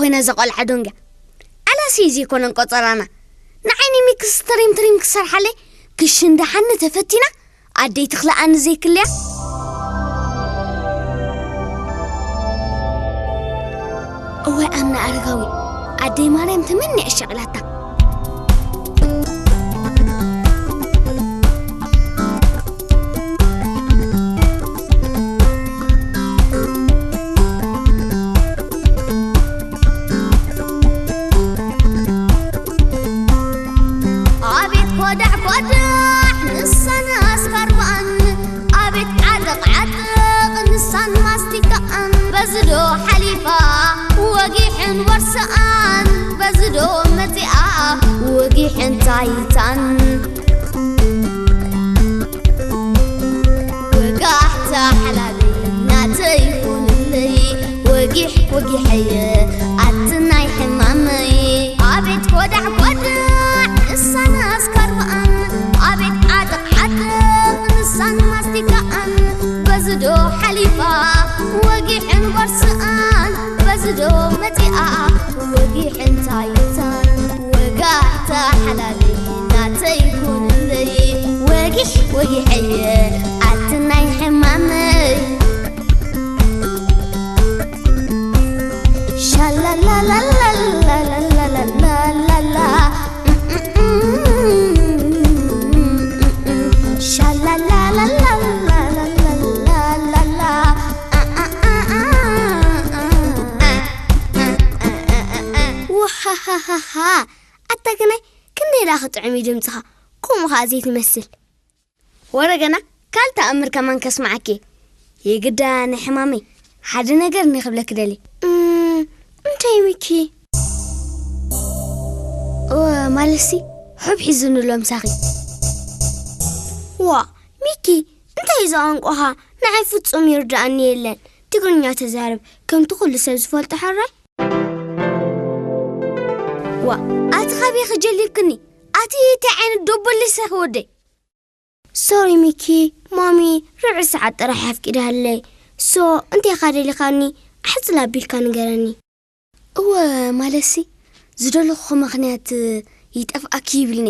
ኮይና እዛ ቆልዓ ዶንግያ። ዓላሲ ዘይኮነን ቆጸራና። ንዓይኒ ሚክስ ትሪም ትሪም ክሰርሓለይ ክሽንዳሓኒ ተፈቲና ኣደይ ትኽልኣኒ ዘይክልያ። እወ ኣምና ኣረጋዊ ኣደይ ማርያም ተመኒዐ ሸቕላታ። ኣቤት ኮዳዕ ኮዳዕ ንሳን ኣስካርባን፣ ኣቤት ዓጥቕ ዓጥቕ ንሳን ማስቲካኣን፣ በዝዶ ሓሊፋ ወጊሕን ወርስኣን፣ በዝዶ መጺኣ ወጊሕን ታይታን። ወጋሕታ ሓላለይ ናተይ ኩንለይ፣ ወጊሕ ወጊሐየ ኣቲ ናይ ሕማመይ። ኣቤት ኮዳዕ ኮዳዕ ንሳን ኣስካርባኣን፣ ኣቤት ዓጥቕ ዓጥቕ ንሳን ማስቲካኣን፣ በዝዶ ሓሊፋ ወጊሕን ወርስኣን፣ በዝዶ መጺኣ ወጊሕን ታይታን። ወጋሕታ ሓላለይ ናተይ ኩንለይ፣ ወጊሕ ወጊሐየ ኣቲ ናይ ሕማመይ። ሻላላላላላላላላላላ። ሻላላላላላላላላ። ውሃሃሃሃ። ኣታ ግናይ ክንደይ ደኣ ክጥዕም እዩ ድምፅኻ፣ ከምኡ ኸዓ ዘይትመስል። ወረ ገና ካልእ ተኣምር ከማን ከስምዓኪ እየ። የግዳ ንሕማመይ ሓደ ነገር እኒ ክብለኪ ደልየ። እም፣ እንታይ ሚኪ? እወ፣ ማለትሲ ሑብ ሒዙኒ ኣሎ ምሳኺ። ዋ፣ ሚኪ፣ እንታይ እዩ ዝቋንቋኻ? ንዓይ ፍጹም ይርድኣኒ የለን። ትግርኛ ተዛረብ፣ ከምቲ ኩሉ ሰብ ዝፈልጦ ሕራይ። ዋ፣ ኣቲ ካበይ ክጀሊብክኒ? ኣቲ እንታይ ዓይነት ደቦሊሰ ክወደይ? ሶሪ ሚኪ፣ ማሚ ርብዒ ሰዓት ጥራሕ ኣፍቂዳለይ። ሶ፣ እንታይ ኢኻ ደሊኻኒ? ኣሕጽር ኣቢልካ ንገረኒ። እወ፣ ማለትሲ ዝደለኹ ምኽንያት ይጠፍኣኪ ይብልኒ።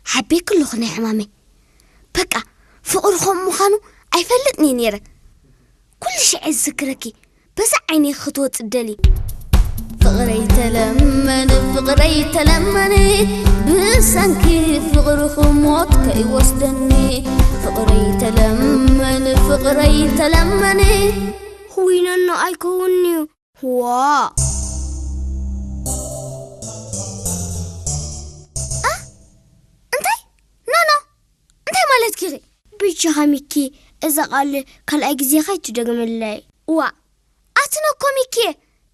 ሓቤኪ ኣለኹ ናይ ሕማመይ። በቃ፣ ፍቕሪ ከምኡ ምዃኑ ኣይፈልጥን እየ ነይረ። ኩሉ ሽዐ ዝዝክረኪ፣ በዛ ዓይነይ ክትወጽእ ደሊ። ፍቕረይ ተለመን፣ ፍቕረይ ተለመን፣ ብሰንኪ ፍቕርኺ ሞት ከይወስደኒ። ፍቕረይ ተለመን፣ ፍቕረይ ተለመን። ውይ፣ ኖኖ፣ ኣይከውንን'ዩ። ዋ። እ? እንታይ? ኖኖ፣ እንታይ ማለትኪ ኢኺ? ብጃኻ ሚኪ፣ እዛ ቃል ካልኣይ ግዜኻ ኣይትደግመለይ። ዋ፣ ኣቲ ነኮ ሚኪ፣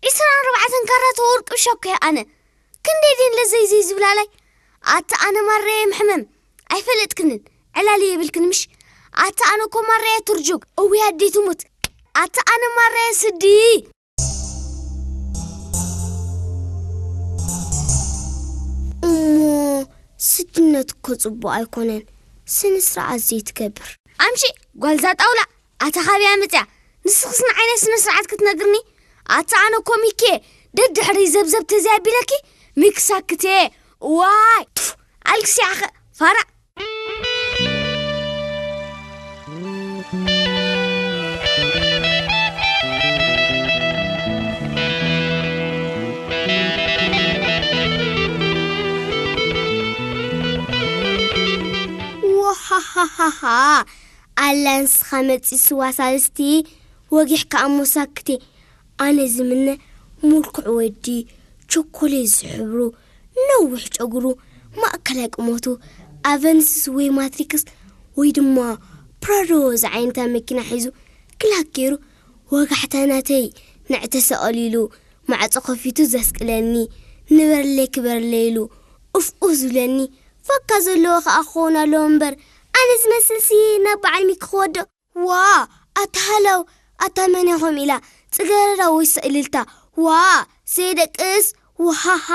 ዒስራን ኣርባዕተን ካራት ወርቂ ብሻኮ እየ ኣነ። ክንደይ ድየን ለዘይ ዘይ ዝብላላይ? ኣቲ ኣነ ማረየ ምሕመም፣ ኣይፈለጥክንን፣ ዕላል የብልክን ምሽ? ኣቲ ኣነ እኮ ማረየ ትርጁግ፣ እውይ ኣደይ ትሙት። ኣቲ ኣነ ማረየ ስዲ። እሞ ስድነት እኮ ጽቡቕ ኣይኮነን፣ ስነ ስርዓት ዘይትገብር። ኣምሺ ጓልዛ ጣውላ፣ ኣታ ካበይ ኣመጽያ? ንስኽስ ንዓይነ ስነ ስርዓት ክትነግርኒ? ኣታ ኣነ እኮ ሚኬ ደድሕሪ ዘብዘብ ተዘይ ኣቢለኪ ሚክሳክቴ። ዋይ፣ ቱፍ፣ ኣልክሲ ኣኸ ፋራ። ወሃሃሃሃ። ኣላ ንስኻ መጺ ስዋ ሳልስቲ ወጊሕካ እሞ ሳክቴ። ኣነ ዝምነ ምልኩዕ ወዲ፣ ቸኮሌት ዝሕብሩ፣ ነዊሕ ጨጉሩ፣ ማእከላይ ቁመቱ፣ ኣቨንስስ ወይ ማትሪክስ ወይ ድማ ፕራዶ ዝዓይነታ መኪና ሒዙ ክላክ ገይሩ ወጋሕታ ናተይ ንዕተ ሰቐሊሉ ማዕጾ ከፊቱ ዘስቅለኒ፣ ንበርለይ ክበርለይ ኢሉ ኡፍ ኡፍ ዝብለኒ፣ ፋካ ዘለዎ ከኣ ክኸውን ኣለዎ እምበር፣ ኣነ ዝመስልሲ ናብ በዓል ሚኪ ክወዶ። ዋ፣ ኣታ ሃለው፣ ኣታ መን ኢኹም ኢላ፣ ጽገረዳ ወይስ እልልታ? ዋ፣ ዘይደቅስ፣ ውሃሃ።